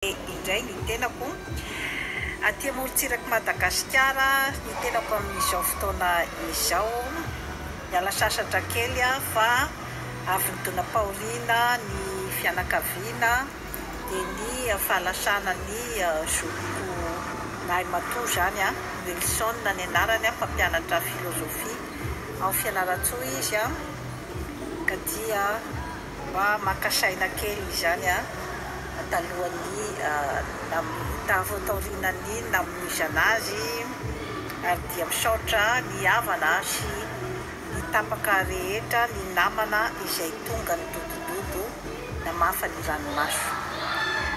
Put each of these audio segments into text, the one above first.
Indray ny tenako. Aty amorontsirak'i Madagasikara ny tenako amin'izao fotoana izao. Miala sasatra kely aho fa avy nidonam-pahoriana ny fianakaviana dia ny fahalasana ny zokiko lahimatoa izany, Wilson ny anarany, mpampianatra filozofia ao Fianarantsoa izy ka dia Mba maka saina kely izany an, talohan'ny taorianan'ny namoizana azy ary dia misaotra ny havana sy ny tapaka rehetra, ny namana izay tonga nidodododo namafa ny ranomaso.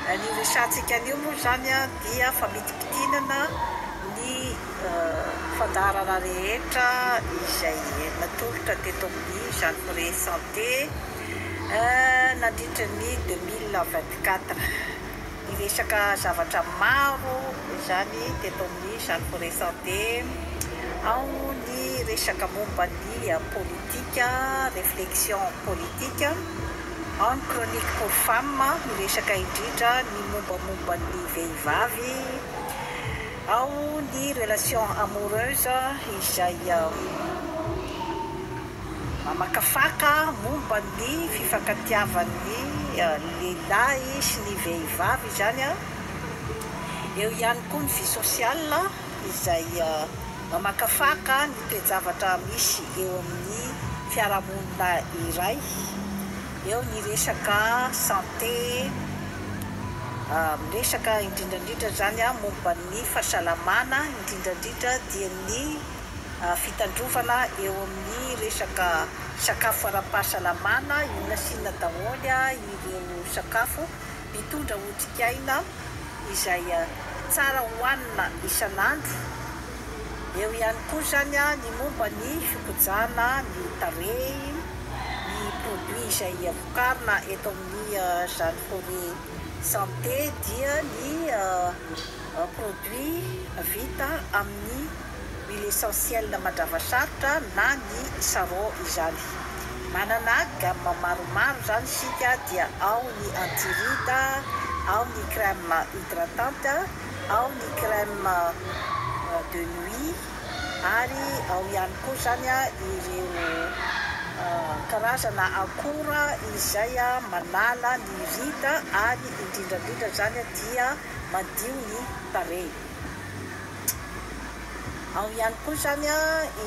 Ny resahantsika anio moa izany dia famitipitinana ny fandaharana rehetra izay natolotra teto amin'ny Jeanne Forêt Santé nandritra ny 2024. Niresaka zavatra maro izany teto amin'ny Jeanne Forêt Santé, ao ny resaka momba ny politika, réflexion politique, ao ny chronique pour femmes miresaka indrindra ny mombamomba ny vehivavy, Ao ny relation amoureuse izay mamakafaka momba ny fifankatiavan'ny lehilahy sy ny vehivavy izany. Eo ihany koa ny vie sociale izay mamakafaka ny toe-javatra misy eo amin'ny fiarahamonina iray. Eo ny resaka santé, miresaka indrindra indrindra izany momba ny fahasalamana, indrindra indrindra dia ny fitandrovana eo amin'ny resaka sakafo ara-pahasalamana, inona sy inona daholo ireo sakafo mitondra otrikaina izay tsara hohanina isan'andro. Eo ihany koa izany ny momba ny fikojana ny tarehy, ny produit izay vokarina eto amin'ny Jeanne Forêt Santé dia ny produit vita amin'ny huile essentielle mandrava sarotra na ny sarô izany. Manana gamme maromaro izany isika dia ao ny anti-ride, ao ny crème hydratante, ao ny crème de nuit ary ao ihany koa izany ireo karazana akora izay manala ny ride ary indrindra indrindra izany dia madio ny tarehy. Ao ihany koa izany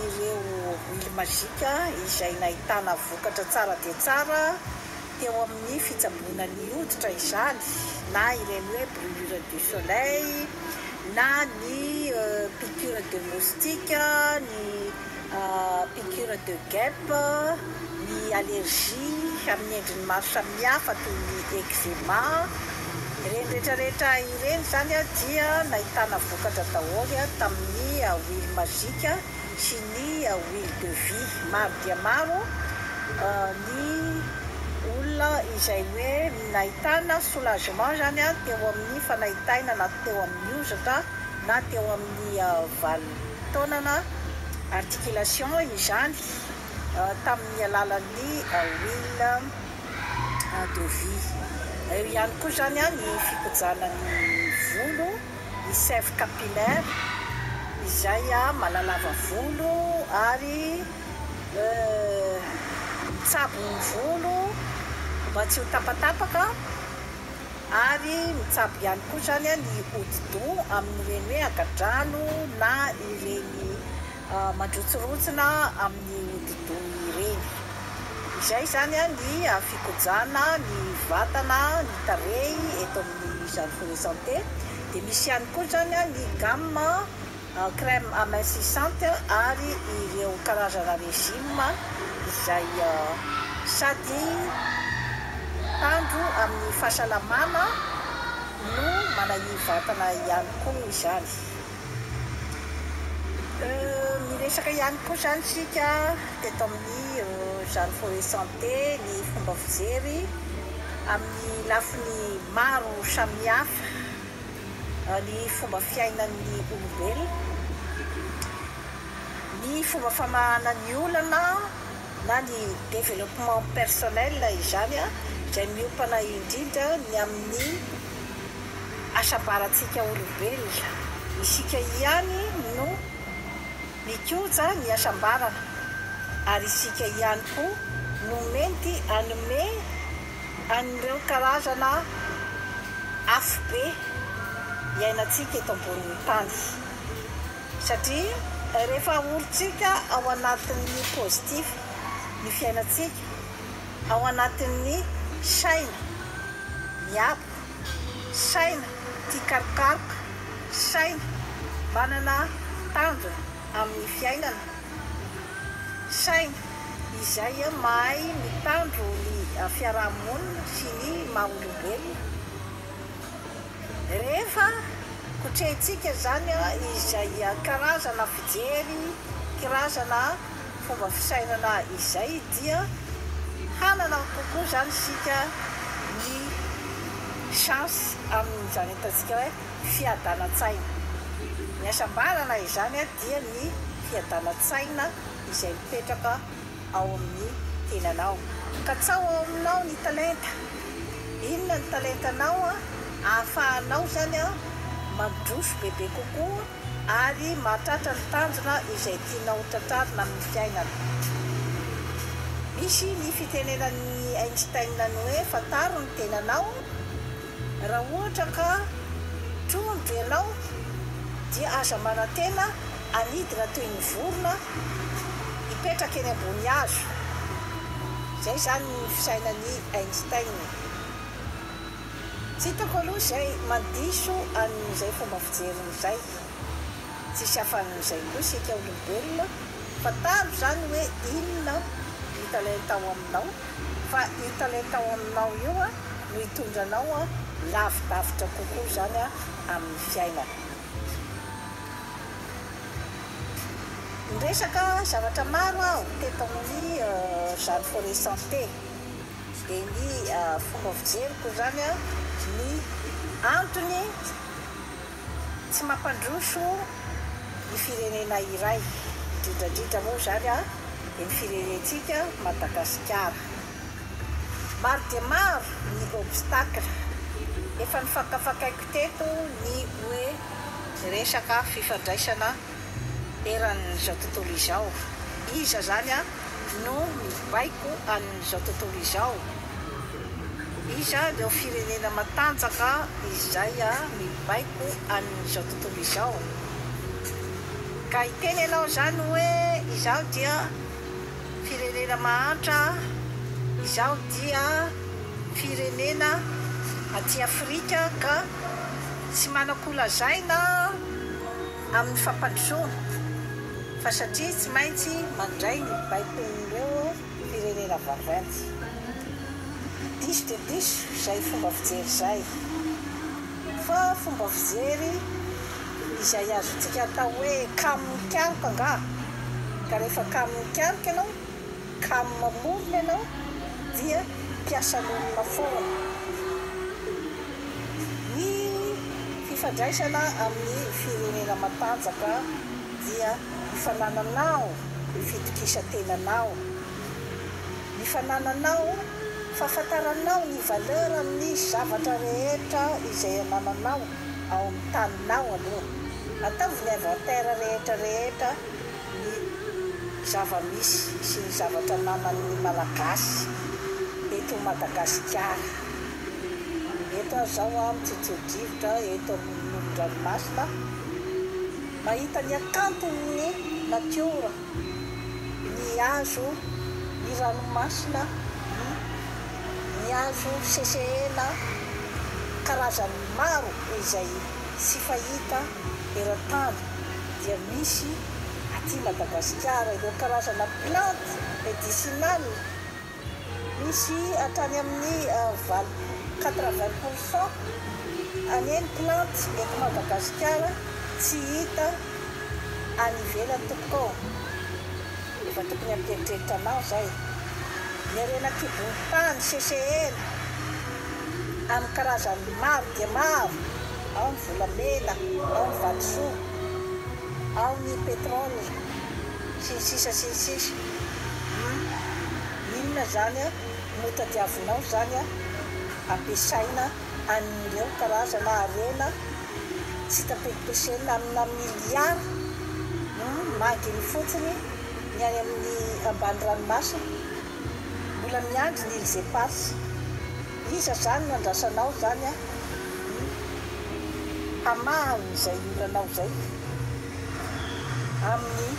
ireo huile magique izay nahitana vokatra tsara dia tsara teo amin'ny fitsaboana ny hoditra izany na ireny hoe brûlure du soleil na ny piqûre de moustique, ny piqûre de guêpe, ny allergie amin'ny endriny maro samihafa toy ny eczéma. Ireny rehetra rehetra ireny izany dia nahitana vokatra daholo tamin'ny huile magique sy ny huile de vie. Maro dia maro ny olona izay hoe nahitana soulagement izany teo amin'ny fanaintainana teo amin'ny hozatra na teo amin'ny vanin-taonana, articulation, izany tamin'ny alalan'ny huile de vie. Eo ihany koa izany ny fikojana ny volo, ny sève capillaire izay manalava volo ary mitsabo ny volo mba tsy ho tapatapaka ary mitsabo ihany koa izany ny hodi-doha amin'ireny hoe angadrano na ireny mandrotsirotsina amin'ny hodi-doha ireny. Izay izany ny fikojana ny vatana, ny tarehy eto amin'ny Jeanne Forêt Santé. Dia misy ihany koa izany ny gamme crème amincissante ary ireo karazana régime izay sady mitandro amin'ny fahasalamana no manahia vatana ihany koa izany. Miresaka ihany koa izany isika teto amin'ny Jeanne Forêt Santé ny fomba fijery amin'ny lafiny maro samihafa ny fomba fiainan'ny olombelona, ny fomba famahana ny olana na ny développement personnel izany izay miompana indrindra ny amin'ny. hasambarantsika olombelona. Isika ihany no mikoja ny hasambarana ary isika ihany koa no mety hanome an'ireo karazana afobe iainantsika eto ambonin'ny tany. Satria rehefa ahorintsika ao anatin'ny positif ny fiainantsika, ao anatin'ny saina miabo, saina tia karokaroka, saina manana tanjona amin'ny fiainana, saina izay mahay mitandro ny fiaraha-monina sy ny maha olombelona. Rehefa kotrehintsika izany izay karazana fijery, kirazana fomba fisainana izay dia hanana kokoa izany isika ny chance amin'izany ataontsika hoe fiadanan-tsaina. Ny hasambarana izany dia ny fiadanan-tsaina izay mipetraka ao amin'ny tenanao. Katsaho ao aminao ny talenta. Inona ny talentanao ahafahanao izany mandroso bebe kokoa ary mahatratra ny tanjona izay tianao ho tratrarina amin'ny fiainana. Misy ny fitenenan'i Einstein ny hoe fantaro ny tenanao, raha ohatra ka trondro ianao dia aza manantena hanidina toy ny vorona hipetraka eny ambony hazo. Izay izany ny fisainan'i Einstein. Tsy hitako aloha izay mandiso an'izay fomba fijeriny izay. Tsisy afa-n'izay koa isika olombelona. Fantaro izany hoe inona ny talenta ao aminao, fa io talenta ao aminao io no hitondra anao lavidavitra kokoa izany amin'ny fiainana. Niresaka zavatra maro aho teto amin'ny Jeanne Forêt Santé. Dia ny fomba fijeriko izany ny antony tsy mampandroso ny firenena iray, indrindra indrindra moa izany dia ny firenentsika Madagasikara. Maro dia maro ny obstacle. Efa nifakafakaiko teto ny hoe resaka fifandraisana eran'izao tontolo izao. Iza izany no mibaiko an'izao tontolo izao? Iza ireo firenena matanjaka izay mibaiko an'izao tontolo izao? Ka hiteny ianao izany hoe izaho dia firenena mahantra, izaho dia firenena aty Afrika ka tsy manan-kolazaina amin'ny fampandrosoana fa satria tsy maintsy mandray ny baikon'ireo firenena vaventy. Diso dia diso izay fomba fijery izay fa fomba fijery izay azontsika atao hoe kamo mikaroka angaha ka rehefa kamo mikaroka ianao, kamo mamorona ianao dia mpiasan'olona foana. Ny fifandraisana amin'ny firenena matanjaka dia ny fanananao ny fitokisan-tenanao, ny fanananao fahafantaranao ny valeur amin'ny zavatra rehetra izay anananao ao amin'ny taninao aloha. Ataovy ny inventaire rehetra rehetra ny zava-misy sy ny zavatra ananan'ny Malagasy eto Madagasikara. Eto aho izao aho mitsotso-drivotra eto amin'ny moron-dranomasina, mahita ny hakanton'ny natiora, ny hazo, ny ranomasina, ny hazo sesehena karazany maro izay tsy fahita eran-tany dia misy aty Madagasikara, ireo karazana plante medicinale misy hatrany amin'ny valo quatre-vingt pour cent anie ny plante eto Madagasikara tsy hita any ivelany tompoko ô! Efa tokony hampieritreritra anao izay. Ny harena an-kibon'ny tany sesehena amin'ny karazany maro dia maro, ao ny volamena, ao ny vatosoa, ao ny pétrole, sy ny sisa sy ny sisa. Hum. Inona izany no tadiavinao izany ampiasaina? an'ireo karazana harena tsy hita pentipesenina amina miliara manginy fotsiny ny any amin'ny ambany ranomasina. Mbola miandry ny îles éparses. Iza izany no andrasanao izany an? Hamaha an'izay olanao izay amin'ny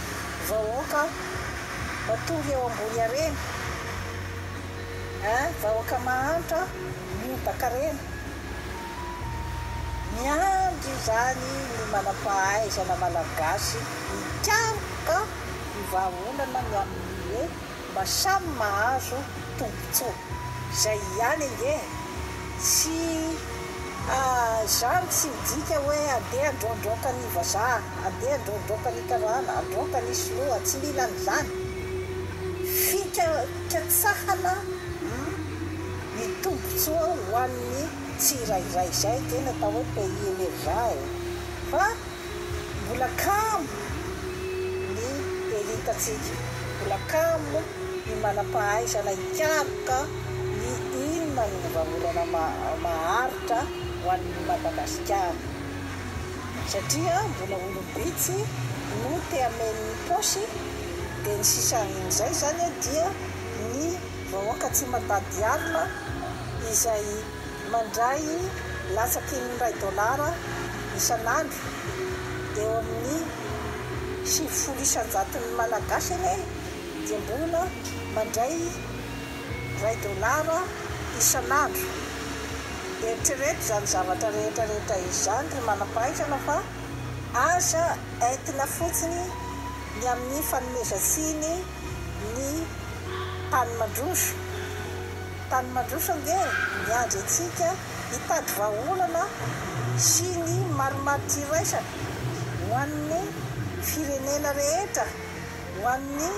vahoaka matory eo ambony harena ein, vahoaka mahantra mihoba-karena. Miandry izany ny manam-pahaizana malagasy hikaroka ny vahaolana ny amin'ny hoe mba samy mahazo tombotsoa. Izay ihany ange e! Tsy izany tsy midika hoe andeha handroandroaka ny vazaha, andeha handroandroaka ny karana, handroaka ny sinoa, tsy mila an'izany. Fikatsahana ny tombotsoa ho an'ny tsirairay, izay ange no atao hoe pays emergent e! Fa mbola kamo ny elite-ntsika, mbola kamo ny manam-pahaizana hikaroka ny inona no vahaolana maharitra ho an'i Madagasikara. Satria mbola olom-bitsy no te hameno ny paosy dia ny sisa amin'izay izany dia ny vahoaka tsy mandady alina izay mandray latsaky ny iray dolara isan'andro, eo amin'ny 90 isan-jaton'ny Malagasy anie dia mbola mandray iray dolara isan'andro. Eritrereto izany zavatra rehetra rehetra izany ry manam-pahaizana fa aza entina fotsiny ny amin'ny fanomezan-tsiny ny tany mandroso. Tany mandroso ange miandry antsika hitady vahaolana sy ny marimaritra iraisana ho an'ny firenena rehetra, ho an'ny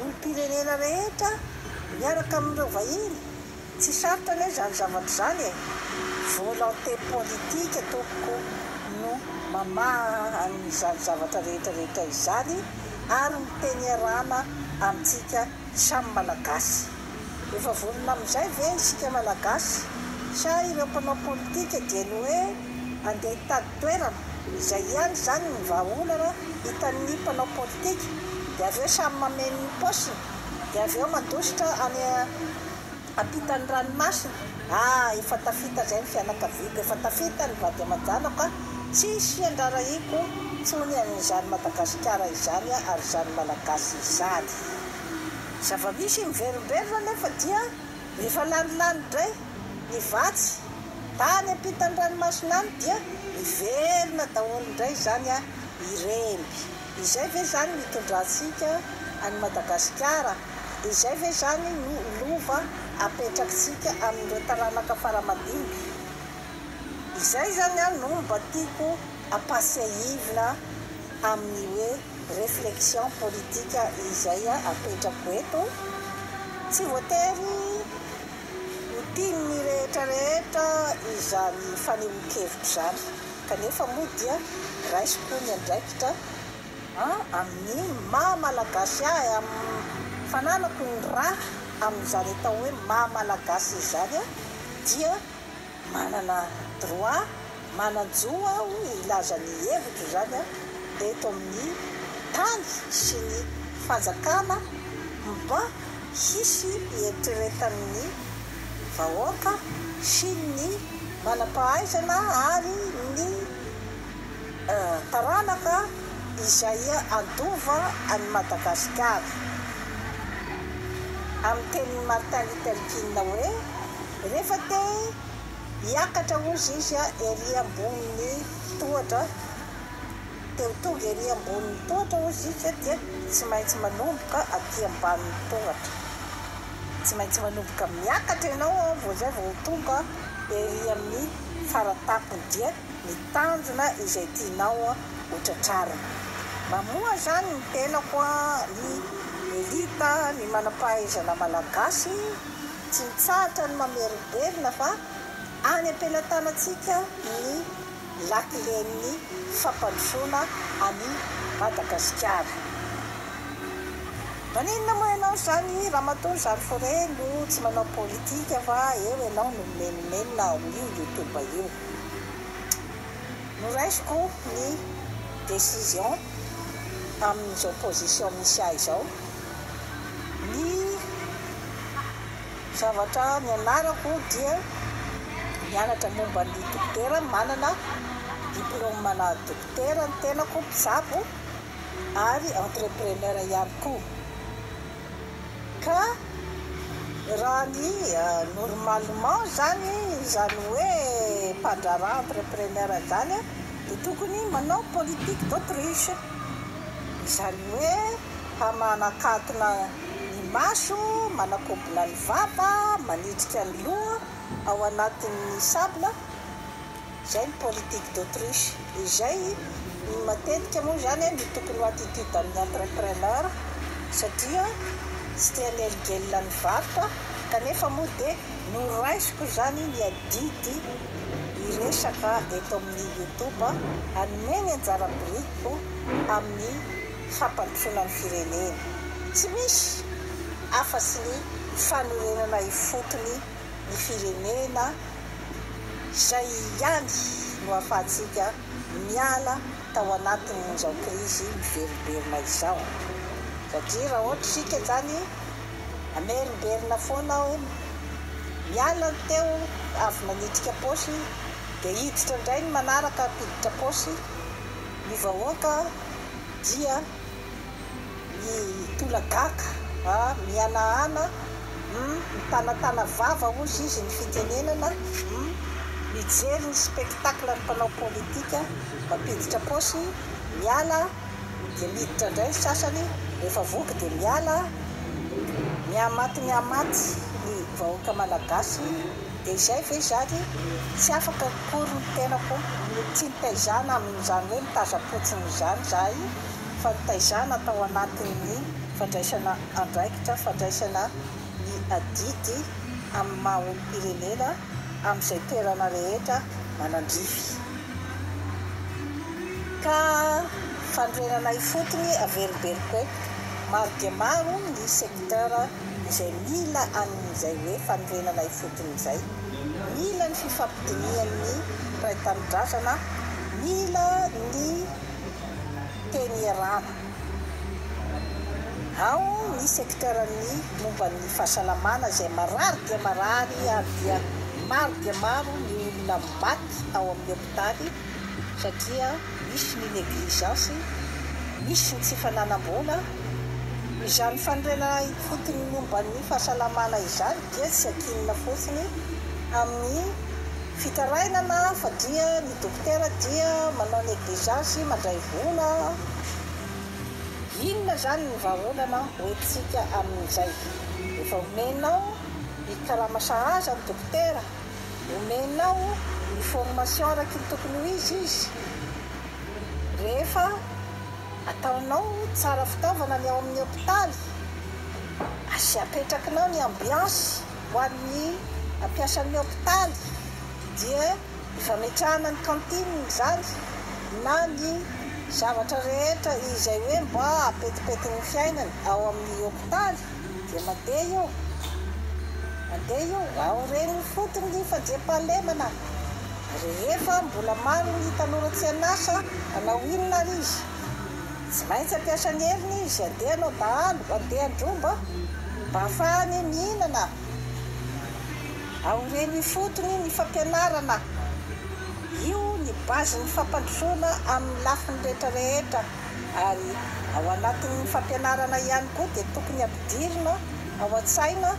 olom-pirenena rehetra miaraka amin'ireo vahiny. Tsy sarotra anie izany zavatra izany e! Volonté politique tompoko no mamaha an'izany zavatra rehetra rehetra izany ary miteny iarahana amintsika samy Malagasy. Efa vonona amin'izay ve isika Malagasy sa ireo mpanao politika dia ny hoe andeha hitady toerana? Izay ihany izany ny vahaolana hitan'ny mpanao politika dia avy eo samy mameno ny paosiny dia avy eo mandositra any ampitan'ny ranomasina. Ah efa tafita izay ny fianakaviako, efa tafita ny vady aman-janako ah, tsisy andrarahiko intsony an'izany Madagasikara izany ary izany Malagasy izany. Zava-misy miverimberina anefa dia rehefa lanilany indray ny vatsy tany ampitan'ny ranomasina any dia miverina daholo indray izany ireny. Izay ve izany no itondrantsika an'i Madagasikara? Izay ve izany no lova apetrakitsika amin'ireo taranaka fara-mandimby? Izay izany no mba tiako ampahatsiahivina amin'ny hoe Réflexion politique izay apetrako eto, tsy voatery ho tian'ny rehetra rehetra izany fanehoan-kevitro izany, kanefa moa dia raisiko ny andraikitra amin'ny maha Malagasy ahy, amin'ny fananako ny rà amin'izany atao hoe maha Malagasy izany dia Manana droit, manan-jo aho hilaza ny hevitro izany eto amin'ny tany sy ny fanjakana mba hisy hieritreretan'ny vahoaka sy ny manam-pahaizana ary ny taranaka izay handova an'i Madagasikara. Amin'ny tenin'i Martin Luther King hoe. Rehefa te hiakatra hozy izy ery ambonin'ny tohatra, te ho tonga ery ambonin'ny tohatra hozy izy dia tsy maintsy manomboka aty ambanin'ny tohatra. Tsy maintsy manomboka miakatra ianao vao izay vao ho tonga ery amin'ny fara-tampony dia ny tanjona izay tianao ho tratrarina. Mamoha izany ny tenako ny elita, ny manam-pahaizana malagasy. Tsy mitsahatra ny mamerimberina fa any am-pelatanantsika ny lakilen'ny fampandrosoana an'i Madagasikara. Maninona moa ianao izany ramatoa Jeanne Forêt no tsy manao politika fa eo ianao no mimenomenona ao amin'io youtube io. Noraisiko ny décision amin'izao position misy ahy izao. Ny zavatra nianarako dia nianatra momba ny dokotera, manana diplôme-na dokotera ny tenako, mpitsabo ary entrepreneur ihany koa. Ka raha ny normalement zany izany hoe mpandraharaha entrepreneur izany dia tokony manao politique d'autruche, izany hoe manakatona ny maso, manakobona ny vava, manitrika ny loha ao anatin'ny sable. Izay ny politique d'autruche. Izay matetika moa izany no tokony ho attitude amin'ny entrepreneur satria tsy te hanelingelina ny varotra kanefa moa dia noraisiko izany ny adidy hiresaka eto amin'ny youtube hanome ny anjara birikiko amin'ny fampandrosoana ny firenena. Tsy misy afa-tsy ny fanorenana ifotony ny firenena. Izay ihany no ahafahantsika miala tao anatin'izao krizy miverimberina izao. Satria raha ohatra isika izany hamerimberina foana hoe miala ny teo avy nanitrika paosy dia hiditra indray ny manaraka hampiditra paosy ny vahoaka dia Mitolagaga, mihanahana, mitanatana vava hozy izy ny fitenenana, mijery ny spectacle ny mpanao politika, mampiditra paosy, miala dia miditra indray ny sasany, rehefa voky dia miala, mihamaty mihamaty ny vahoaka malagasy, dia izay ve izany, tsy afaka akory ny tenako, tsy nitaizana amin'izany hoe mitazam-potsiny izany izahay. fa nitaizana tao anatin'ny fandraisana andraikitra, fandraisana ny adidy amin'ny maha olom-pirenena amin'izay toerana rehetra manandrify. Ka fanorenana ifotony averimberiko eto, maro dia maro ny secteur izay mila an'izay hoe fanorenana ifotony izay, mila ny fifampidinihan'ny mpiray tanindrazana, mila ny. teny Ierana. Ao ny secteur ny momba ny fahasalamana izay marary dia marary ary dia maro dia maro ny olona maty ao amin'ny hopitaly satria misy ny negligence, misy ny tsy fananam-bola. Izany fanorenana ifotony momba ny fahasalamana izany dia tsy ankinina fotsiny amin'ny Fitarainana fa dia ny dokotera dia manao negligence mandray vola, inona zany ny vahaolana hoentintsika amin'izay? Efa omenao ny karama sahaza ny dokotera, omenao ny formation araky ny tokony ho izy izy, rehefa ataonao tsara fitaovana ny ao amin'ny hopitaly, asia apetrakinao ny ambiance. Ho an'ny mpiasan'ny hopitaly dia ny fametrahana ny cantine izany na ny zavatra rehetra izay hoe mba hampetimpety ny fiainany ao amin'ny hopitaly dia mandeha io, mandeha io. Aorian'ny fotony ny fandriampahalemana rehefa mbola maro ny tanora tsy an'asa hanao inona ary izy? Tsy maintsy hampiasa ny heriny izy, handeha hanao dahalo, handeha handromba mba hahafahany mihinana. Aoreno ifotony ny fampianarana. Io ny base-n'ny fampandrosoana amin'ny lafiny rehetra rehetra ary ao anatin'ny fampianarana ihany koa dia tokony ampidirina ao an-tsaina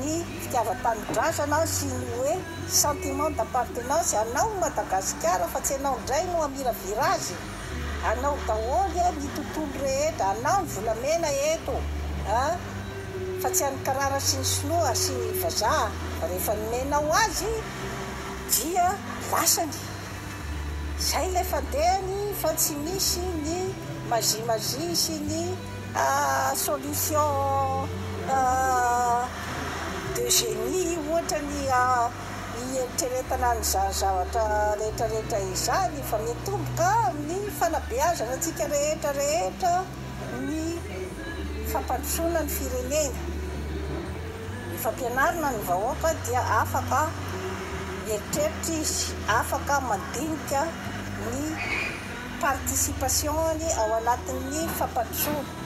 ny fitiavan-tanindrazana sy ny hoe sentiment d'appartenance, anao Madagasikara fa tsy ianao indray no hamiravira azy. Anao daholo ny tontolo rehetra, anao ny volamena eto a! Fa tsy an'ny karana sy ny sinoa sy ny vazaha, fa rehefa nomenao azy dia lasany. Zay ilay fandehany fa tsy misy ny magie magie sy ny solution de génie ohatra ny hieritreretana an'izany zavatra rehetra rehetra izany fa miatomboka amin'ny fanabeazana antsika rehetra rehetra ny fampandrosoana ny firenena. Ny fampianarana ny vahoaka dia afaka mieritreritra izy, afaka mandinika ny participation-ny ao anatin'ny fampandrosoana.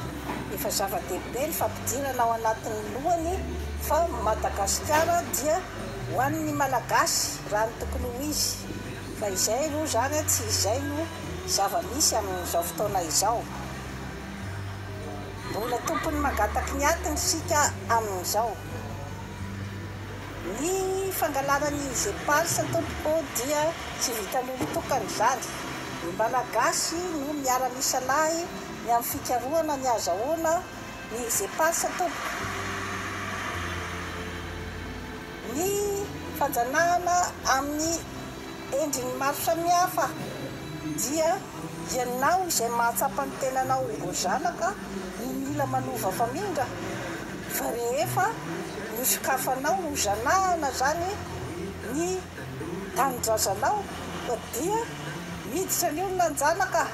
Efa zava-dehibe ny fampidirana ao anatin'ny lohany fa Madagasikara dia ho an'ny Malagasy raha ny tokony ho izy. Fa izay aloha izany tsy izay no zava-misy amin'izao fotoana izao. Mbola tompon'ny mangataky ny atiny isika amin'izao. Ny fangalarana ny Zepars tompoko dia tsy vitan'olon-tokana izany. Ny Malagasy no miara-misalahy ny amin'ny fikarohana ny azahoana ny Zepars tompoko. Ny fanjanahana amin'ny endriny maro samihafa dia ianao izay mahatsapa ny tenanao ho zanaka no mila manova famindra fa rehefa nosokafanao ho zanahana izany ny tanindrazanao dia miditra ny olona an-janaka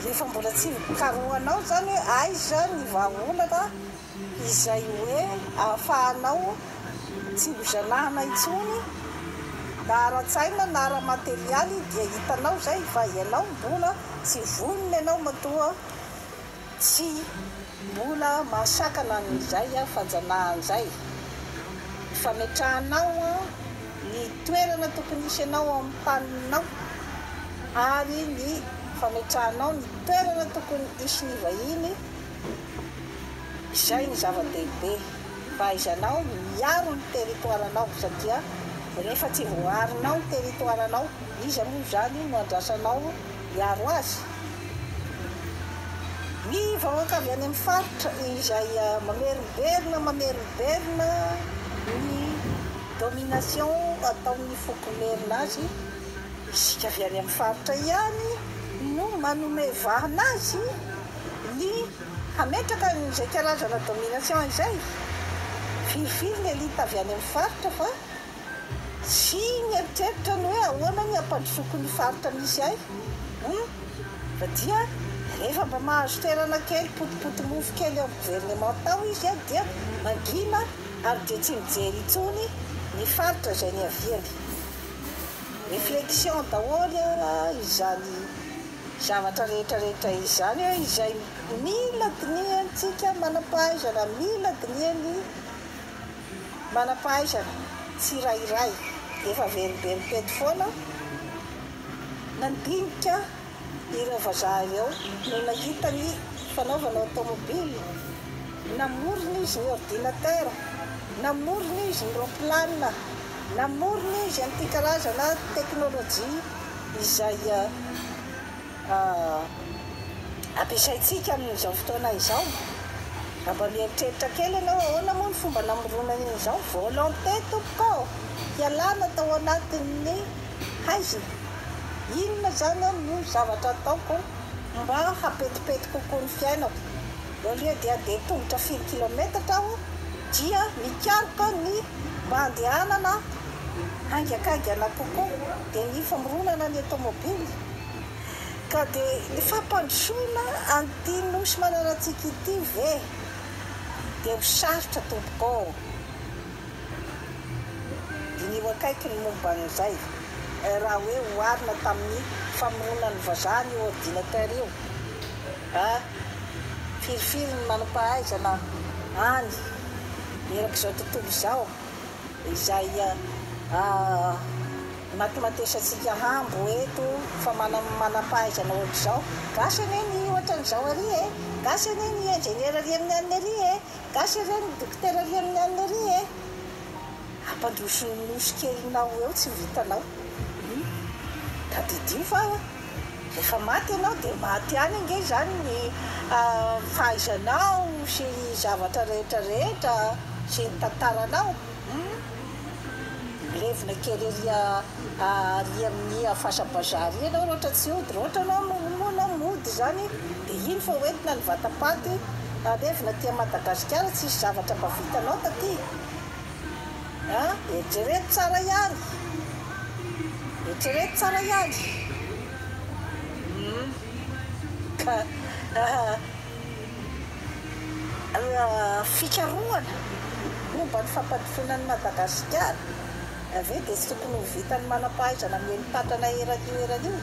rehefa mbola tsy karohanao izany hoe aiza ny vahaolana izay hoe ahafahanao tsy ho zanahana intsony na ara-tsaina na ara-materialy dia hitanao izay fa ianao mbola tsy vonona ianao matoa tsy mbola mahasakana an'izay fanjanahana izay. Ny fametrahanao ny toerana tokony hisy anao ao amin'ny taninao ary ny fametrahanao ny toerana tokony hisy ny vahiny. Izay no zava-dehibe, fahaizanao miaro ny territoire-nao satria rehefa tsy voaaronao ny territoire-nao, iza moa izany no andrasanao hiaro azy? Ny vahoaka avy any amin'ny faritra izay mamerimberina mamerimberina ny domination ataon'ny foko merina azy, isika avy any amin'ny faritra ihany no manome vahana azy ny hametraka an'izay karazana domination izay. Firifiry ny elite avy any amin'ny faritra fa tsy mieritreritra ny hoe ahoana ny hampandrosoako ny faritra misy ahy hum fa dia rehefa mba mahazo toerana kely potipoty-mofo kely ao amin'ny gouvernement ao izy dia mangina ary dia tsy mijery intsony ny faritra izay niaviany. Réflexion daholo izany zavatra rehetra rehetra izany hoe izay mila dinihantsika manam-pahaizana, mila dinihan'ny manam-pahaizana tsirairay efa verimberim-pety foana nandinika ireo vazaha ireo no nahita ny fanaovana automobile, namorona izy ny ordinateur, namorona izy ny roplanina, namorona izy an'ity karazana teknolojia izay ampiasaintsika amin'izao fotoana izao. Raha mba mieritreritra kely ianao, ahoana moa ny fomba namoronany an'izao? Volonté tompoko ô! Hialana tao anatin'ny haizina. Inona izany no zavatra ataoko mba hampetipety kokoa ny fiainako? Au lieu de handeha tongotra firy kilometatra aho dia mikaroka ny mba handehanana haingakaingana kokoa dia ny famoronana ny automobile. Ka dia ny fampandrosoana an'ity nosy manarantsika ity ve dia ho sarotra tompoko ô? Diniho akaiky ny momba an'izay raha hoe oharina tamin'ny famoronan'ny vazaha an'io ordinateur io a! Firifiry ny manam-pahaizana any erak'izao tontolo izao izay matimatesantsika hambo eto fa manam-pahaizana ohatr'izao. Gasy anie ny ohatran'izao ary e! Gasy anie ny ingénieur ary amin'ny anona ary e! Gasy ireny ny dokotera ary amin'ny anona ary e! Hampandroso ny nosy kelinao eo tsy vitanao. Hum. Tadidio fa rehefa maty ianao dia maty ihany ange izany ny fahaizanao sy ny zavatra rehetra rehetra sy ny tantaranao. Hum. Milevina kely ery ary amin'ny fasam-bazaha ary ianao raha ohatra tsy hody, raha ohatra ianao moa ianao mody izany dia iny fa hoentina ny vatapaty alevina aty Madagasikara, tsisy zavatra mba vitanao taty a! Eritrereto tsara ihany, eritrereto tsara ihany, hum ka. fikarohana momba ny fampandrosoana an'i Madagasikara ve dia tsy tokony ho vitan'ny manam-pahaizana mieli-patrana eran'io eran'io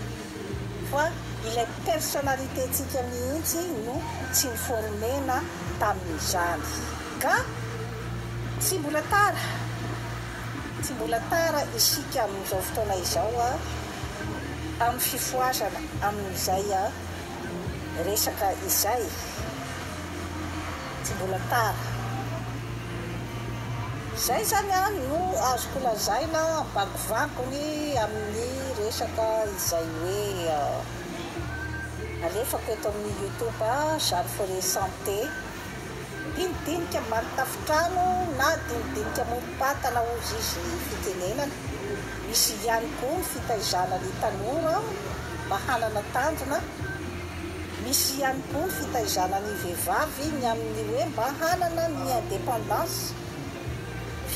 fa ilay personnalité-ntsika mihitsy no tsy ni-former-na tamin'izany ka tsy mbola tara, tsy mbola tara isika amin'izao fotoana izao amin'ny fifohazana amin'izay resaka izay, tsy mbola tara. Izay izany no azoko lazaina ambangovangony amin'ny resaka izay hoe alefako eto amin'ny youtube Jeanne Forêt Santé. Dinidinika ambany tafontrano na dinidinika morom-patana hozy izy ny fitenenana. Misy ihany koa ny fitaizana ny tanora mba hanana tanjona. Misy ihany koa ny fitaizana ny vehivavy ny amin'ny hoe mba hanana ny indépendance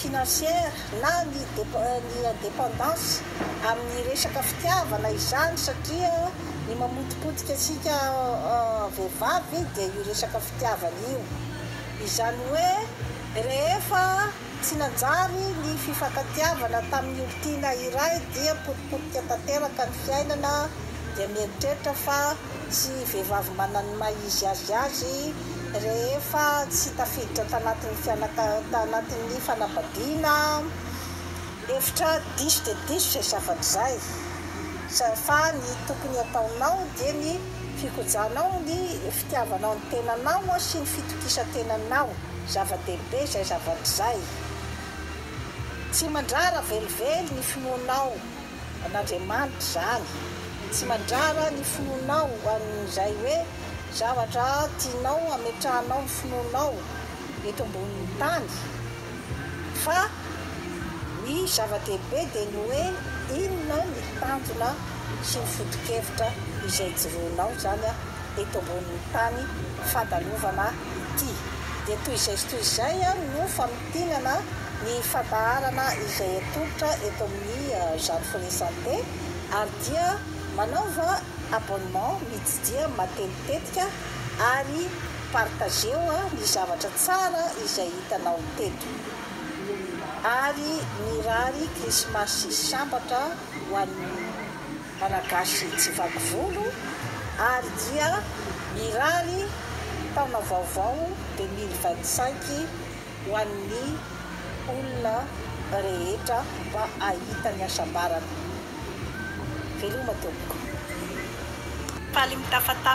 financière na ny ny indépendance amin'ny resaka fitiavana izany satria ny mamotipotika antsika vehivavy dia io resaka fitiavana io. Izany hoe rehefa tsy nanjary ny fifankatiavana tamin'ny olon-tiana iray dia potipotika tanteraka ny fiainana dia mieritreritra fa tsy vehivavy manana ny maha izy azy azy rehefa tsy tafiditra tanatin'ny fianaka tanatin'ny fanambadiana. Hevitra diso dia diso izay zavatra izay fa ny tokony hataonao dia ny fikojanao ny fitiavanao ny tenanao sy ny fitokisan-tenanao, zava-dehibe izay zavatra izay. Tsy mandrara velively ny finoanao an'Andriamanitra izany, tsy mandrara ny finoanao an'izay hoe zavatra tianao hametrahanao ny finoanao eto ambonin'ny tany fa ny zava-dehibe dia ny hoe inona ny tanjona sy ny foto-kevitra izay ijoroanao izany eto ambonin'ny tany fandalovana ity. Dia toy izay sy toy izay no famintinana ny fandaharana izay atolotra eto amin'ny Jeanne Forêt Santé ary dia manaova abonnement mitsidia matetitetika ary partageo ny zavatra tsara izay hitanao teto. Ary mirary krismasy sambatra ho an'ny Malagasy tsy vaky volo ary dia mirary taona vaovao 2025 ho an'ny olona rehetra mba hahita ny hasambarana. Veloma tompoko. Faly mitafatafa.